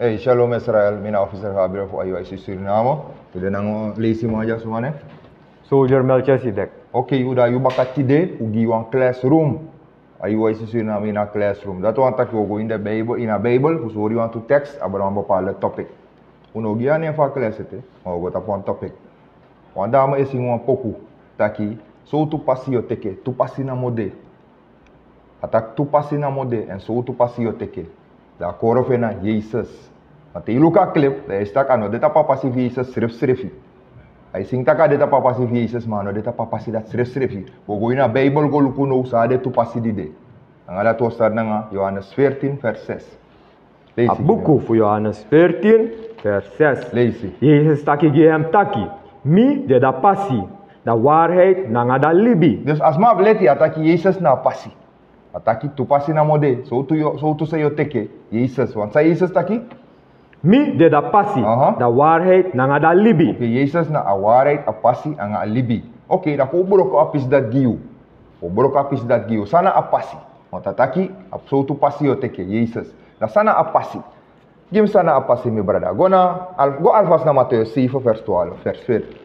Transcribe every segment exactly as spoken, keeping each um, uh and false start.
Hey, shalom Israel, mi na officer Gabriel fu I U I C Suriname. Tide nanga leisi man dya suma nen? Soldier Melchizedek. Ok, u de baka tide, un gi wan classroom. I U I C Suriname ini a classroom. Dati wani taki un o go ini de Bijbel, ini a Bijbel, fu sori wantu tekst, abra wan bepaalde topic. Un no gi a nen fu a class ete, ma un o go tapu wan topic. Wan dame e singi wan poku, taki, sowtu pasi yu o teke, tu pasi namo de. A taki tu pasi namo de, èn sowtu pasi yu o teke. Dan a koro fu en na Yesus. Ma te yu luku a clip, dan yu e si taki a no de tapu a pasi fu Yesus srefsrefi. A e singi taki a de tapu a pasi fu Yesus, ma a no de tapu a pasi dati srefsrefi. Un o go ini a Bijbel go luku now san a de tu pasi di de. Nanga dati un o start nanga Johannes veertien vers zes. Leisi. A buku fu Johannes veertien vers zes. Leisi. Yesus taki gi hem taki, mi de da pasi, da waarheid nanga da libi. Dus a sma abi leti, a taki Yesus na a pasi. A taki tu pasi namo de, sowtu yu o, sowtu san yu o teke, Yesus. Want san Yesus taki? Mi de da pasi, aha, da waarheid nanga da libi. Ok, Yesus na a waarheid, a pasi, nanga a libi. Ok, dan kon un broko a pisi dati gi yu. Kon un broko a pisi dati gi yu. San na a pasi? Want a taki, a sowtu pasi yu o teke, Yesus. Dan san na a pasi? Gi mi san na a pasi, mi brada. Go na, al-, go alvast na Matthäus zeven vers twaalf, vers veertien.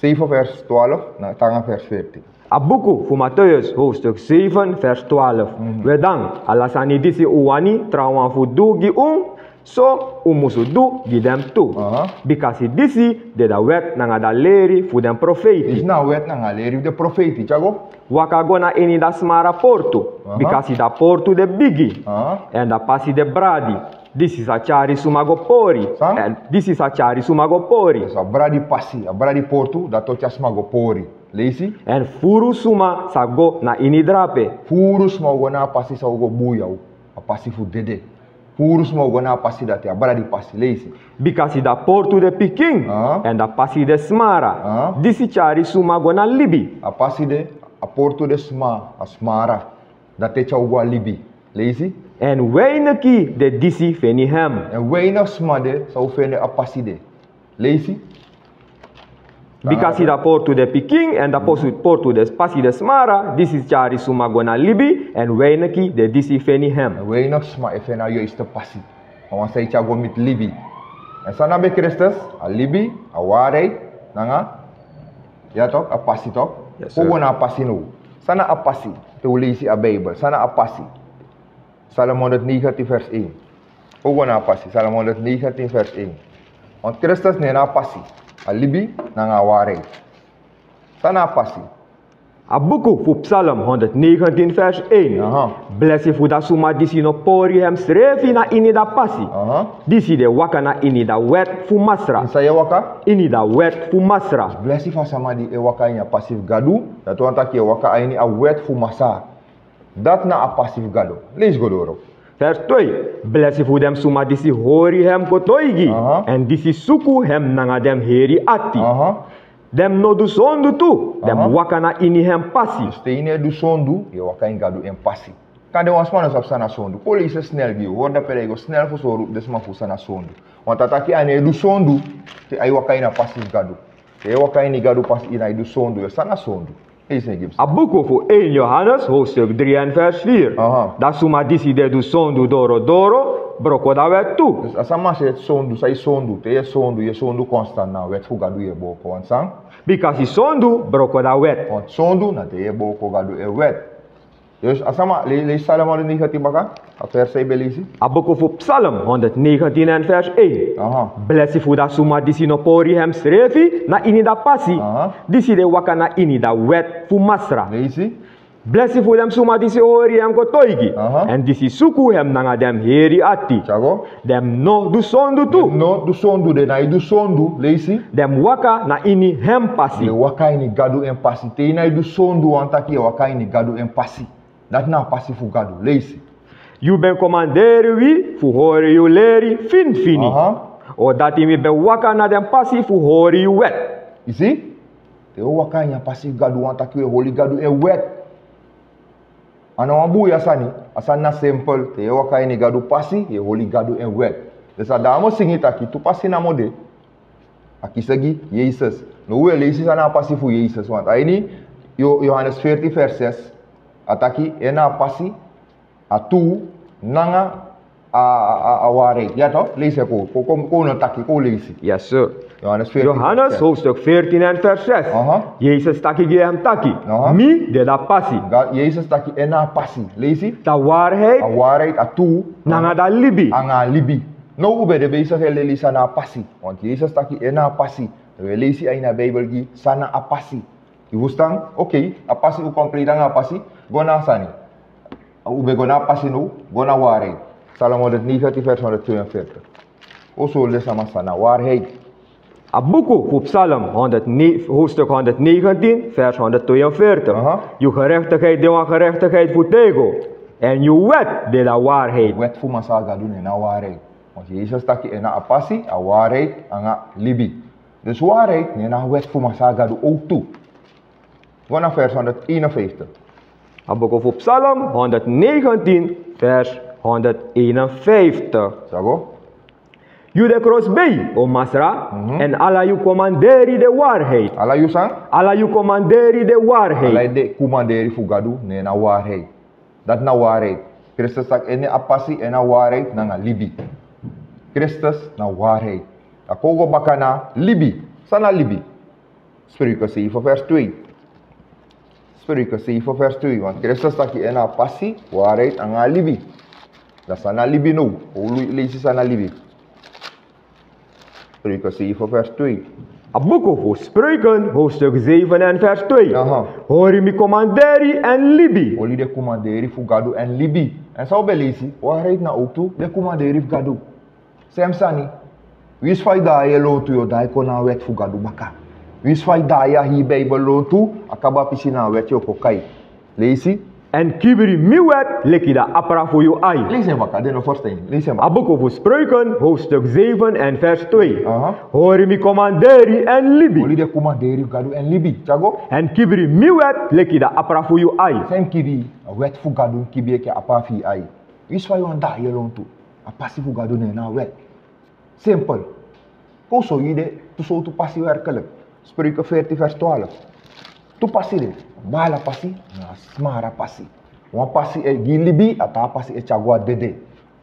Zeven vers twaalf, na te nanga vers veertien. A buku fu Matthäus, hoofdstuk zeven, vers twaalf. Mhm. We dan, ala sani disi un wani trawan fu du gi un, so un musu du gi dem tu. Aha. Bikasi disi de da wet nanga da leri fu den profeiti. Disi na wet nanga leri fu den profeiti, tyago. Waka go na ini da smara portu, aha, bikasi da portu de bigi, aha, èn da pasi de bradi. Disi sa tyari suma go pori. San? Èn disi sa tyari suma go pori. Dus a bradi pasi, a bradi portu, dati o tyari suma go pori. Leisi. Èn furu suma sa go na ini drape. Furu suma o go na a pasi san o go bun yaw. A pasi fu dede. Furu suma o go na a pasi dati, a bradi pasi. Leisi. Bikasi da portu de pikin, ah, èn da pasi de smara. Ah. Disi tyari suma go na libi. A pasi de, a portu de sma, a smara. Dati e tyari un go a libi. Leisi. Èn weinigi de disi feni hem. Èn weinig sma de san o feni a pasi de. Leisi. Bikasi da portu de pikin, èn da posu portu de pasi de smara, disi tyari suma go na libi, èn weinigi de disi feni hem. Èn weinig sma e feni a juiste pasi. A wan san e tyari go miti libi. Èn san na be Kristus, a libi, a waarheid, nanga, ya tok, a pasi tok. Yes, sir. Kon un go na a pasi now. San na a pasi, te un leisi a Bijbel. San na a pasi? Psalm honderdnegentien vers één. Kon un go na a pasi, Psalm honderdnegentien vers één. Want Kristus na en na a pasi, a libi, nanga a waarheid. San na a pasi? A buku fu Psalm honderdnegentien vers één. Aha. Blesi fu da suma disi no pori hemsrefi na ini da pasi. Aha. Disi de waka na ini da wet fu Masra. San yu e waka? Ini da wet fu Masra. Blesi fu a sama di e waka ini a pasi fu Gadu, dati wani taki yu e waka a ini a wet fu Masra. Dati na a pasi fu Gadu. Leisi go doro. Vers twee. Blesi fu den suma disi hori hem kotoigi. Aha. Èn disi suku hem nanga den heri ati. Aha. Den no du sondu tu. Den, aha, waka na ini hem pasi. Dus te yu no e du sondu, yu e waka ini Gadu en pasi. Kande wan sma no sabi san na sondu. Kon leisi snel gi yu. Hori dape dan yu go snel fu sori den sma fu san na sondu. Want a taki a no e du sondu, te a e waka ini a pasi fu Gadu. Te yu e waka ini Gadu pasi, yu no e du sondu, yu san na sondu. Leisi gi mi. A buku fu één Johannes, hoofdstuk drie en vers vier. Aha. Da suma disi de du sondu dorodoro, broko da wet tu. Dus a sama san e sondu, san e sondu, te yu e sondu, yu e sondu konstant, na a wet fu Gadu yu e broko, want san? Bikasi sondu broko da wet. Want sondu na te yu e broko Gadu en wet. Dus a sama, le-, leisi Psalm honderdnegentien baka, a vers san yu ben leisi. A buku fu Psalm honderdnegentien en vers één. Aha. Blesi fu da suma disi no pori hemsrefi na ini da pasi. Aha. Disi de waka na ini da wet fu Masra. Leisi. Blesi fu den suma disi hori hem kotoigi. Aha. Èn disi suku hem nanga den heri ati. Tyago. Den no du sondu tu. Den no du sondu, den no e du sondu. Leisi. Den waka na ini hem pasi. Den waka ini Gadu en pasi. Te yu no e du sondu, wani taki yu e waka ini Gadu en pasi. Dati na a pasi fu Gadu. Leisi. Yu ben komanderi wi fu hori yu leri finfini. Aha. O dati mi ben waka na den pasi fu hori yu wet. Yu si? Te yu o waka ini a pasi fu Gadu, wani taki yu e hori Gadu en wet. A no wan buya sani, a sani na simpel. Te yu e waka ini Gadu pasi, yu e hori Gadu en wet. Dus a dame singi taki, tu pasi namo de. A kisi gi Yesus. Now un e leisi san na a pasi fu Yesus. Want a ini Yo-, Johannes veertien vers zes, a taki, en na a pasi, a tuu, nanga A, a, a, a waarheid. Ya toch? Leisi, kon, kon, kon, kon no taki, kon leisi. Yes, sir. Johannes veertien, Johannes vers zes. Hoofdstuk veertien en vers zes. Aha. Jezus taki gi hem taki. Aha. Mi de a pasi. Ga-, Jezus taki en na a pasi. Leisi. A waarheid. A waarheid, a tru. Nanga a libi. Nanga a libi. Now un ben de bezig e leli san na a pasi. Want Jezus taki en na a pasi. We leisi a ini a Bijbel gi san na a pasi. Yu fustan? Oké, a pasi, un complete nanga a pasi. Go na a sani. Un ben go na a pasi now, go na waarheid. Psalm honderdnegentien, vers honderdtweeënveertig. Un sori den sama san na waarheid. A buku fu Psalm honderd, hoofdstuk honderdnegentien, vers honderdtweeënveertig. Aha. Yu gerechtigheid de wan gerechtigheid fu tego. En yu wet de a waarheid. Wet fu Masra Gado na en na waarheid. Want Jezus taki en na a pasi, a waarheid, nanga libi. Dus waarheid na en na wet fu Masra Gado ook tu. Go na vers honderdeenenvijftig. A buku fu Psalm honderdnegentien, vers honderdeenenvijftig. Sa go. Yu de krosbei, o Masra, mhm, en ala yu komanderi de waarheid. Ala yu san? Ala yu komanderi de waarheid. Ala den komanderi fu Gado na en na waarheid. Dati na waarheid. Kristus taki en na a pasi, en na waarheid, nanga libi. Kristus na waarheid. Dan kon un go baka na libi. San na libi? Spreuken zeven vers twee. Spreuken zeven vers twee. Want Kristus taki en na a pasi, waarheid, nanga libi. Dan san na libi now? Un leisi san na libi. Spreuken zeven vers twee. A buku fu Spreuken, hoofdstuk zeven en vers twee. Aha. Hori mi komanderi en libi. Hori den komanderi fu Gado en libi. En san un ben leisi, waarheid na ook tu den komanderi fu Gado. Sem sani. Winsi fa yu daai e lontu, yu o daai kon na a wet fu Gado baka. Winsi fa yu daai a hii Bijbel lontu, a kaba pisi na a wet yu o kon kai. Leisi. En kibri mi wet leki a apra fu yu ai. Leisi en baka, den no ferstan. Leisi en baka. A buku fu Spreuken, hoofdstuk zeven en vers twee. Aha. Hori mi komanderi en libi. Hori den komanderi fu Gado en libi. Tyari go. En kibri mi wet leki a apra fu yu ai. San yu mus kibri? A wet fu Gado yu mus kibri enke a apra fu yu ai. Winsi fa yu wani daai e lontu, a pasi fu Gado na en na a wet. Simpel. Kon un sori yu den tu sowtu pasi werkelijk. Spreuken veertien vers twaalf. Tu pasi de. Wan baala pasi, nanga wan smara pasi. Wan pasi e gi libi, a taa pasi e tyari go na dede.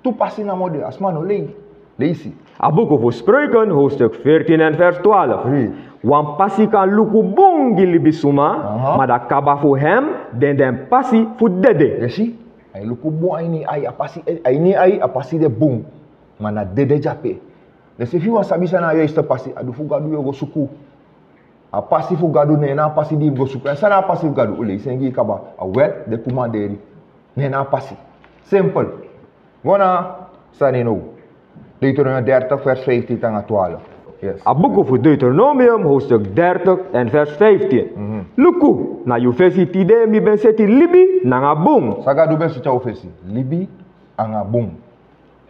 Tu pasi namo de, a sma no lei. Leisi. A buku fu Spreuken, hoofdstuk veertien en vers twaalf. Read. Wan pasi kan luku bun gi libisuma, aha, ma a kaba fu hem de na den pasi fu dede. Yu si? A e luku bun a ini yu ai, a pasi, a ini yu ai, a pasi de bun. Ma na dede de drape. Dus efu yu wani sabi san na a juiste pasi, a du fu Gado yu o go suku. A pasi fu Gado na en na a pasi di yu mus go suku. En san na a pasi fu Gado? Un leisi en gi yu kaba. A wet, den komanderi. Na en na a pasi. Simpel. Go na sani now. Deuteronomium dertig vers vijftien te nanga twaalf. Yes. A buku fu Deuteronomium, hoofdstuk dertig en vers vijftien. Mhm. Luku, na yu fesi tide mi ben seti libi nanga bun. San Gado ben seti na un fesi? Libi nanga bun.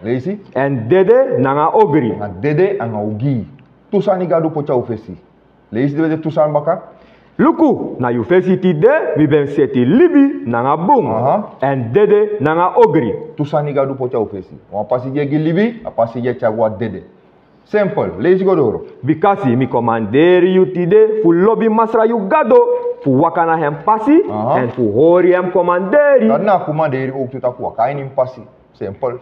Leisi. En dede nanga ogri. Nanga dede nanga ogii. Tu sani Gado poti na un fesi. Leisi den tu sani baka. Luku, na yu fesi tide mi ben seti libi nanga bun. Aha. En dede nanga ogri. Tu sani Gado poti na un fesi. Wan pasi di e gi libi, a pasi di e tyari go na dede. Simpel. Leisi go doro. Bikasi mi komanderi yu tide fu lobi Masra yu Gado, fu waka na hem pasi, aha, en fu hori hem komanderi. Dati na a komanderi ook tu, taki waka na en pasi. Simpel.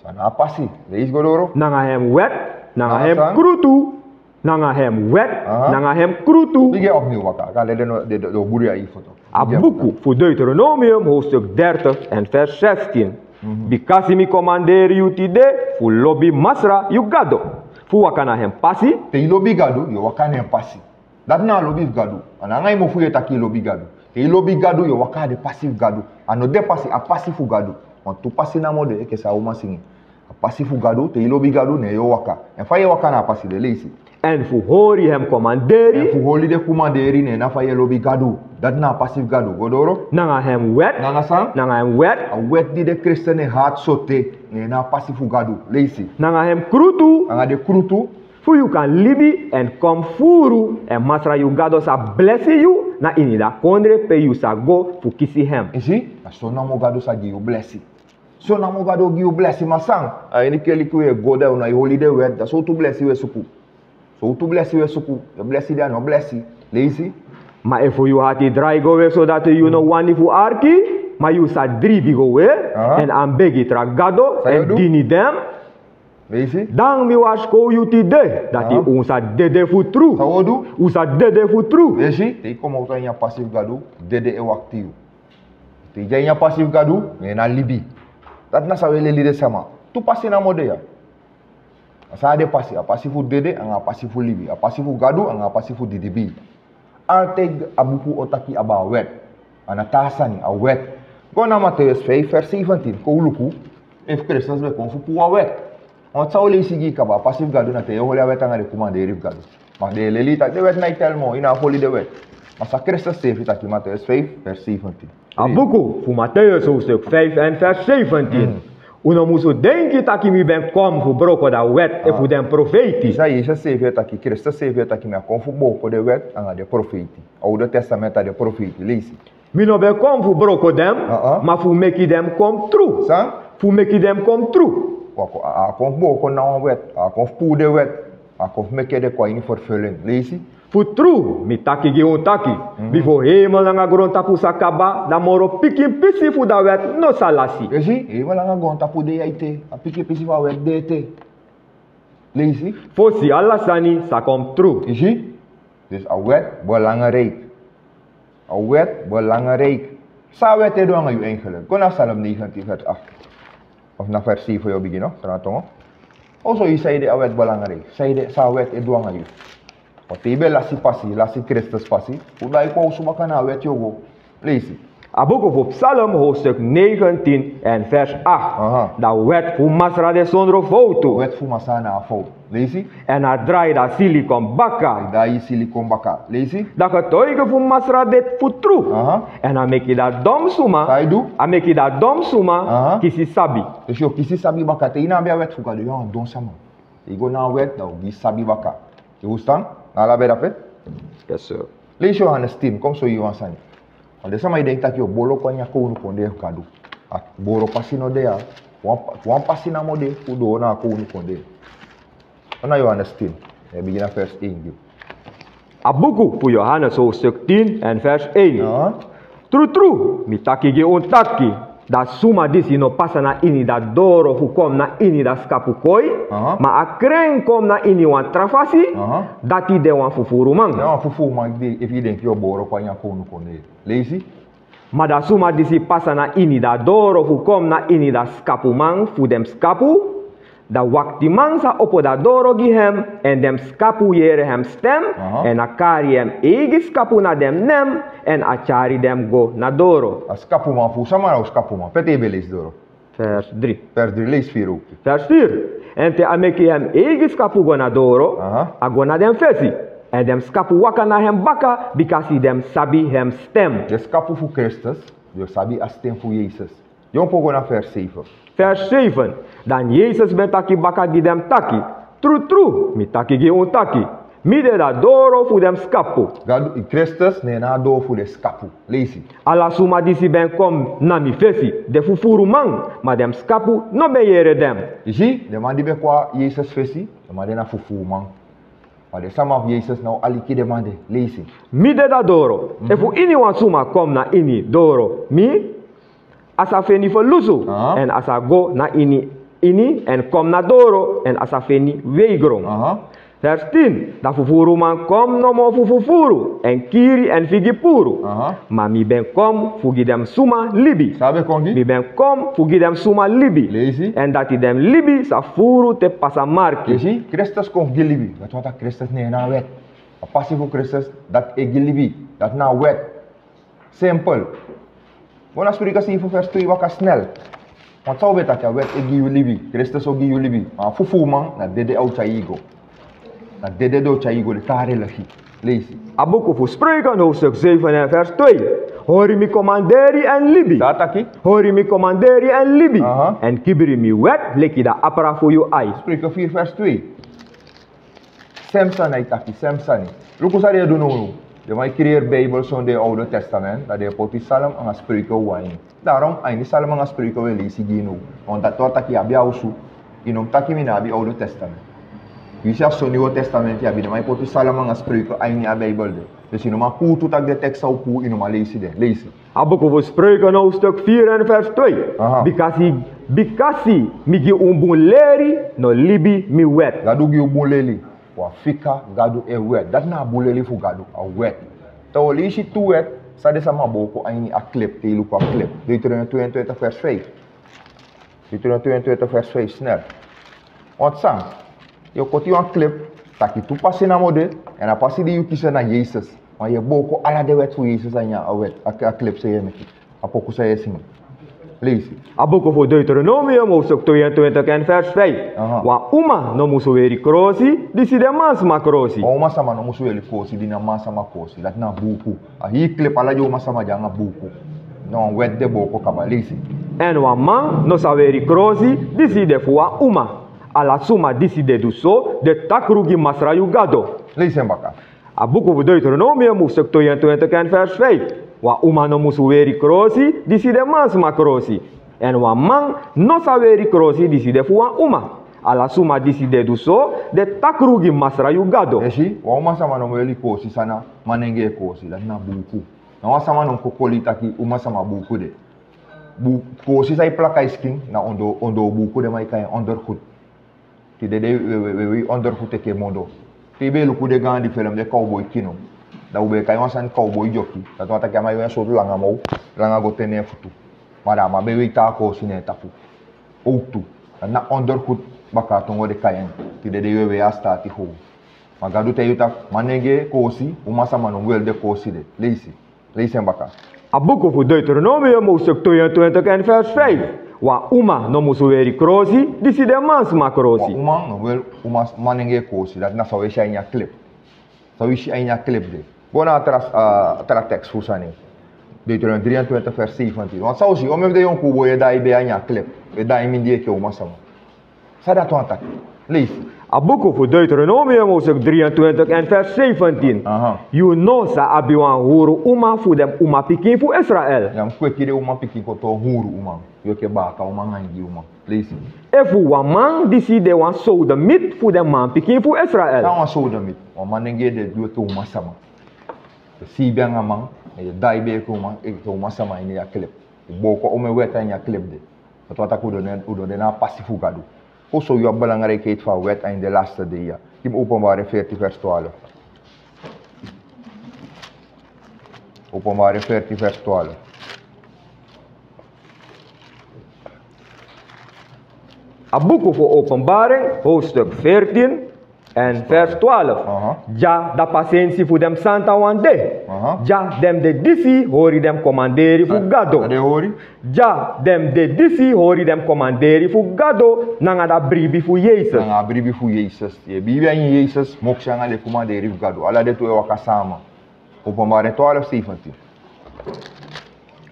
San na a pasi? Leisi go doro. Nanga hem wet, nanga, nanga hem san? Krutu, nanga hem wet, aha, nanga hem krutu. Bigin opnieuw waka. Kan den no, den, den, den o buri a foto. A buku fu Deuteronomium, hoofdstuk dertig en vers zestien. Mhm. Bikasi mi komanderi yu tide fu lobi Masra yu Gado, fu waka na hem pasi. Te yu lobi Gado, yu o waka na en pasi. Dati na a lobi fu Gado. A no nanga yu mofu yu e taki yu lobi Gado. Te yu lobi Gado, yu o waka na den pasi fu Gado. A no den pasi, a pasi fu Gado. Want tu pasi namo de, enke san a uman singi. A pasi fu Gado, te yu lobi Gado, na en yu o waka. En fa yu e waka na a pasi de? Leisi. En fu hori hem komanderi. En fu hori den komanderi, na en na fa yu e lobi Gado. Dati na a pasi fu Gado. Go doro. Nanga hem wet. Nanga san? Nanga hem wet. A wet di den kristen e hati sote, na en na a pasi fu Gado. Leisi. Nanga hem krutu. Nanga den krutu. Fu yu kan libi en kon furu, en Masra yu Gado sa blesi yu na ini a kondre pe yu sa go fu kisi hem. Yu si, na so namo Gado sa gi yu blesi. So namo Gado o gi yu blesi, ma san? A ini keliki wi e go, dan wi no e hori den wet, dan sowtu blesi wi e suku? Sowtu blesi wi e suku? Den blesi di a no blesi. Leisi. Ma efu yu ati drai go we, sodati yu no wani fu arki, Ma yu sa dribi go we, èn a begi tra gado, èn dini den. Dan mi warskow yu tide dati un sa dede fu tru. Un sa dede fu tru. Te yu komoto na ini a pasi fu Gadu, dede e wakti yu. Te yu de na ini a pasi fu Gadu, ne na libi. Dati na san wi e leli den sama. Tu pasi namo de ya. A san a de pasi, a pasi fu dede anga a pasi fu libi, a pasi fu Gadu anga a pasi fu didibi. Altèit a buku o taki abra a wèt. A na taa sani, a wèt. Go na Mateus feifi vers zeventien, kon un luku efu Kristus ben kon fu puru a wèt. Want san un leisi gi yu kaba, a pasi fu Gadu na te yu e hori a wèt anga den komanderi fu Gadu. Ma den e leli yu taki den wèt na e teli moo, yu no abi fu hori den wèt. Ma san Kristus srefi taki, Mateus feifi vers zeventien. A buku fu Mateus hoofdstuk feifi èn vers zeventien. Un no musu denki taki mi ben kon fu broko a wèt efu den profeiti. San Yesus srefi e taki, Kristus srefi e taki mi a kon fu broko den wèt anga den profeiti. Oude Testament a den profeiti, leisi. Mi no ben kon fu broko den, ma fu meki den kon tru. San? Fu meki den kon tru. A kon fu broko na wan wèt, a kon fu puru den wèt, a kon fu meki den kon na ini vervulling. Leisi. Fu tru, mi taki gi un taki, bifo hemel nanga grontapu sa kaba, dan moro pikin pisi fu a wèt no sa lasi. Yu si, hemel nanga grontapu de ya ete, a pikin pisi fu a wèt de ete. Leisi. Fosi ala sani sa kon tru. Yu si, dus a wèt belangrijk. A wèt belangrijk. San a wèt e du anga yu eigenlijk? Go na Psalm negentien vers acht. Of na vers zeven yu o bigin, no? Tra tongo. Oso yu sabi a wèt belangrijk. Sabi san a wèt e du anga yu. Want te yu ben lasi pasi, lasi Kristus pasi, fu dan yu kon osu baka na a wèt yu o go. Leisi. A buku fu Psalm hoofdstuk negentien en vers acht. Aha. A wèt fu Masra de sondro fowtu. A wèt fu Masra na a fowtu. Leisi. Èn a drai a sili kon baka. A drai a sili kon baka. Leisi. A getuige fu Masra de fu tru. Aha. Èn a meki a dom suma. San a du? A meki a dom suma. Aha. Kisi sabi. Dus yu o kisi sabi baka, te yu no abi a wèt fu Gado, yu na wan dom sama. Yu go na a wèt, dan a o gi yu sabi baka. Yu e ferstan? Na ala ben dape? Yes, sir. Leisi Yohanes tin, kon mi sori yu wan sani. Want den sama e denki taki yu o boro kon na ini a kownukondre fu Gado. A boro pasi no de ya. Wan, wan pasi namo de fu doro na a kownukondre. Kon na Yohanes tin, mi e bigin na vers één gi yu. A buku fu Yohanes hoofdstuk tin en vers één. Aha. Trutru, mi taki gi un taki, a suma disi no pasa na ini a doro fu kon na ini a skapu koi, aha, ma a kren kon na ini wan tra fasi, aha, dati de wan fufuruman. Na wan fufuruman de, efu yu denki yu o boro kon na ini a kownukondre. Leisi. Ma a suma disi pasa na ini a doro fu kon na ini a skapuman fu den skapu, a waktiman sa opo a doro gi hem, èn den skapu yere hem stem, aha, èn a kari hem eigi skapu na den nen, èn a tyari den go na doro. A skapuman fu sama na a skapuman? Pe te yu ben leisi doro? Vers drie. Vers drie, leisi vier ook. Vers vier. Èn te a meki hem eigi skapu go na doro, aha, a go na den fesi. Èn den skapu waka na hem baka, bikasi den sabi hem stem. Den skapu fu Kristus, den sabi a stem fu Yesus. Yu o go na vers zeven. Vers zeven. Dan Yesus ben taki baka gi den taki: Trutru, mi taki gi un taki, mi de a doro fu den skapu. Gadu, Kristus, na en na a doro fu den skapu. Leisi. Ala suma disi ben kon na mi fesi, de fufuruman, ma den skapu no ben yere den. Yu si, den man di ben kon na Yesus fesi, den man de na fufuruman. Ma den sama fu Yesus no aliki den man de. Leisi. Mi de a doro. Mhm. Efu iniwan suma kon na ini doro mi, a sa feni ferlusu, aha, èn a sa go na ini, ini èn kon na doro, èn a sa feni weigron. Aha. Vers tien. A fufuruman kon nomo fu fufuru, èn kiri èn figi puru. Aha. Ma mi ben kon fu gi den suma libi. San a ben kon gi? Mi ben kon fu gi den suma libi. Leisi. Èn dati den libi sa furu te pasamarki. Leisi, Kristus kon fu gi libi. Dati wani taki Kristus na en na a wèt. A pasi fu Kristus, dati e gi libi. Dati na a wèt. Simpel. Go na Spreuken zeven vers twee baka snel. Want san un ben taki, a wèt e gi yu libi, Kristus o gi yu libi. Ma a fufuruman, na dede a o tyari yu go. Na dede den o tyari yu go, den tan religie. Leisi. A buku fu Spreuken hoofdstuk zeven en vers twee. Hori mi komanderi èn libi. San a taki? Hori mi komanderi èn libi. Aha. Èn kibri mi wèt leki a apra fu yu ai. Spreuken vier vers twee. Sem sani a e taki, sem sani. Luku san den e du now. Den man e creëer Bijbel sondro Oude Testament, dan den e poti Psalm anga Spreuken wawan. Daarom a ini Psalm anga Spreuken wi e leisi gi yu now. Want dati wani taki yu abi a osu. Yu no mu taki mi no abi Oude Testament. Yu si a so Nieuwe Testament, yu abi den man e poti Salomo nanga Spreuken a ini a Bijbel de. Dus yu no man kuutu taki den tekst san o puu, yu no man leisi den. Leisi. A buku fu Spreuken hoofdstuk vier en vers twee. Aha. Bikasi, bikasi mi gi un bun leri, no libi mi wet. Gadu gi un bun leli. Wan fika Gadu en wet. Dati na a bun leli fu Gadu, a wet. Te wi o leisi tu wet san den sama booko a ini a klep, te yu luku a klep. Deuteronomium tweeëntwintig vers vijf. Deuteronomium tweeëntwintig vers vijf, snel. Want san, yu o koti wan klep, taki tu pasi namo de, èn a pasi di yu kisi na Yesus. Ma yu e booko ala den wet fu Yesus a ini a wet, a, a klep san yu e meki. A poku san yu e singi. Leisi. A buku fu Deuteronomium hoofdstuk tweeëntwintig en vers vijf. Aha. Wan uma no musu weri krosi, disi de mansma krosi. Wan uma sama no musu weri krosi, di na mansma krosi. Dati na buku. A hii klep ala den uma sama de nanga buku. Na wan wet den booko kaba. Leisi. Èn wan man no sa weri krosi, disi de fu wan uma. Ala suma disi de du so, de takru gi Masra yu Gado. Leisi en baka. A buku fu Deuteronomium hoofdstuk tweeëntwintig en vers vijf. Wan uma no musu weri krosi, disi de mansma krosi. Èn wan man no sa weri krosi, disi de fu wan uma. Ala suma disi de du so, de takru gi Masra yu Gado. Yu si, wan uma sama no mu weri krosi, san na manengee krosi, dati na buku. Na wan sama no mu kon koli taki uma sama buku de. Bu-, krosi san e plaka yu skin, na ondoo, ondoo buku, den man e kai en ondergoed. Tide dei wi, wi, wi, wi ondergoed teki en modo. Te yu ben e luku den gaandi felem, den cowboy kino. Dan un ben e kai wan sani cowboy dyoki. Dati wani taki a man e weri wan sortu langa mow, langa go te na en futu. Ma dan a man ben e weri taa krosi na en tapu. Owktu. Dati na ondergoed baka a tongo den kai en. Tide dei wi e weri a staati how. Ma Gadu taigi yu taki, manengee krosi, uma sama no mu weri den krosi de. Leisi. Leisi en baka. A buku fu Deuteronomium hoofdstuk tweeëntwintig en vers vijf. Wan uma no musu weri krosi, disi de mansma krosi. Wan uma no mu weri, uma, manengee krosi. Dati na san wi e si a ini a klep. San wi e si a ini a klep de. Go na a tra, a, tra tekst fu sani. Deuteronomium drieëntwintig vers zeventien. Want san un si, omeni den yonku boi e daai bee a ini a klep. E daai mindii enke uma sama. San dati wani taki? Leisi. A buku fu Deuteronomium hoofdstuk drieëntwintig en vers zeventien. Aha. Yu no sa abi wan huru uma fu den umapikin fu Israel. Ya, mus kweki den umapikin kon toon huru uma. Yu enke baaka uma nanga ingi uma. Leisi. Efu wan man disi de wan sodomiet fu den manpikin fu Israel. San wan sodomiet? Wan manengee di e du enke uma sama. Yu siibi nanga man, èn yu e daai bee enke uma, enke uma sama ini a klep. Yu booko omeni wet a ini a klep de. Dati wani taki un no de, un no de na a pasi fu Gadu. Kon sori yu a belangrijkheid fu a wet a ini den laatste dei ya. Gi mi Openbaring veertien vers twaalf. Openbaring veertien vers twaalf. A buku fu Openbaring, hoofdstuk veertien, en vers twaalf. Aha. Dya, dan pasensi fu den santa wan de. Aha. Dya, den de disi hori den komanderi fu Gado. San den hori? Dya, den de disi hori den komanderi fu Gado, nanga a bribi fu Yesus. Nanga a bribi fu Yesus. Yu e biibi a ini Yesus, moksi nanga den komanderi fu Gado. Ala den tu e waka sama. Openbaring twaalf zeventien.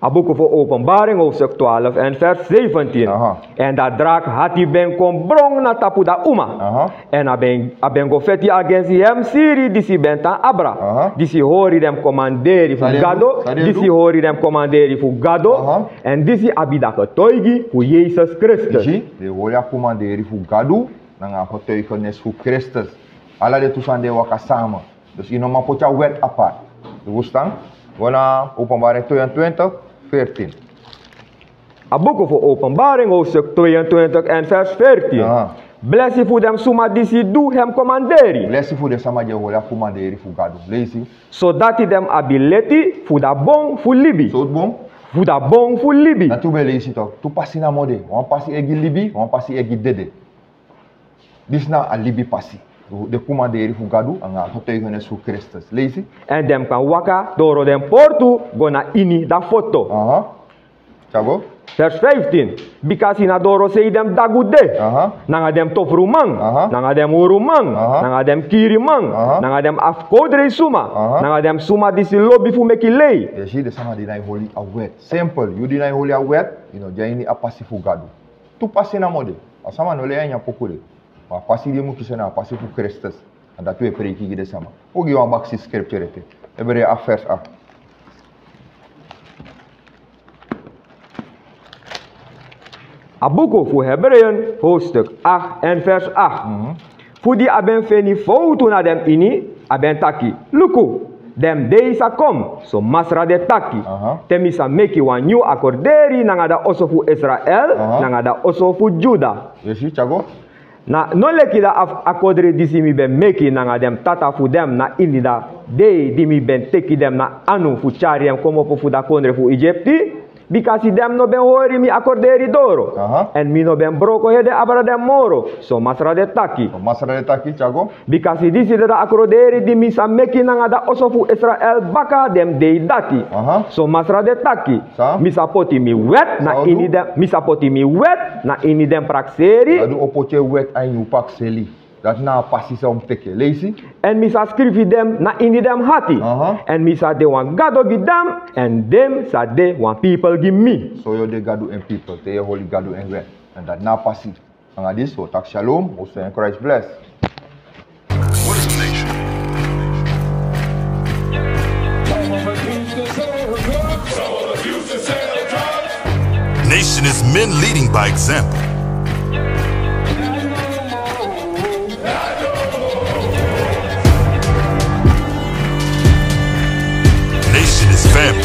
A buku fu Openbaring, hoofdstuk twaalf en vers zeventien. Aha. Èn a draak hati ben kon bron na tapu a uma. Aha. Èn a ben, a ben go feti agensi en siri disi ben tan abra. Aha. Disi hori den komanderi fu Gado. San den du? San den du? Disi hori den komanderi fu Gado. Aha. Èn disi abi a getuigi fu Yesus Kristus. Yu si, den hori a komanderi fu Gado, nanga a getuigenis fu Kristus. Ala den tu sani e waka sama. Dus yu no man poti a wet apart. Yu frustan? Go na Openbaring tweeëntwintig, veertien. A buku fu Openbaring, hoofdstuk tweeëntwintig en vers veertien. Aha. Blesi fu den suma disi du en komanderi. Blesi fu den sama di e hori a komanderi fu Gado. Leisi. Sodati den abi leti fu a bon fu libi. Sortu bon? Fu a bon fu libi. Dati un ben leisi toch. Tu pasi namo de. Wan pasi e gi libi, wan pasi e gi dede. Disi na a libi pasi. Den komanderi fu Gado, nanga a getuigenis fu Kristus. Leisi. Èn den kan waka doro den portu go na ini a foto. Aha. Tyari go. Vers vijftien. Bikasi na dorosei den dagu de. Aha. Nanga den tofruman. Aha. Nanga den huruman. Aha. Nanga den kiriman. Aha. Nanga den afkodrei suma. Aha. Nanga den suma disi lobi fu meki lei. Yu e si, den sama di no e hori a wet. Simpel. Yu di no e hori a wet, yu no de a ini a pasi fu Gado. Tu pasi namo de. A sama no lei a ini a poku de. Ma a pasi di yu mu kisi na a pasi fu Kristus. A dati un e preiki gi den sama. Un gi wan bakisi scripture ete. Hebreeën acht vers acht. A buku fu Hebreeën, hoofdstuk acht en vers acht. Mhm. Fu di a ben feni fowtu na den ini, a ben taki: Luku, den dei sa kon, so Masra de taki, te mi sa meki wan nyun akorderi nanga da oso fu Israel, nanga da oso fu Juda. Na no leki da akorderi disi mi ben meki nanga den tata fu den na ini da dei di mi ben teki den na anu fu tyari den komopo fu da kondre fu Egipti. Bikasi den no ben hori mi akorderi doro, èn mi no ben broko hede abra den moro, so Masra de taki. Bikasi disi de da akorderi di mi sa meki nanga da oso fu Israel baka den dei dati. So Masra de taki: Mi sa poti mi wet na ini den, mi sa poti mi wet na ini den prakseri. Dati o poti en wet a ini un pakseli. Dati na a pasi san un mus teki. Leisi. Èn mi sa skrifi den na ini den hati. Èn mi sa de wan Gado gi den, èn den sa de wan pipel gi mi. So yu o de Gado en pipel te yu e hori Gado en wet. Èn dati na a pasi. Nanga disi un o taki shalom, un o seni Christ bless. Nation is men leading by example. Nation is family.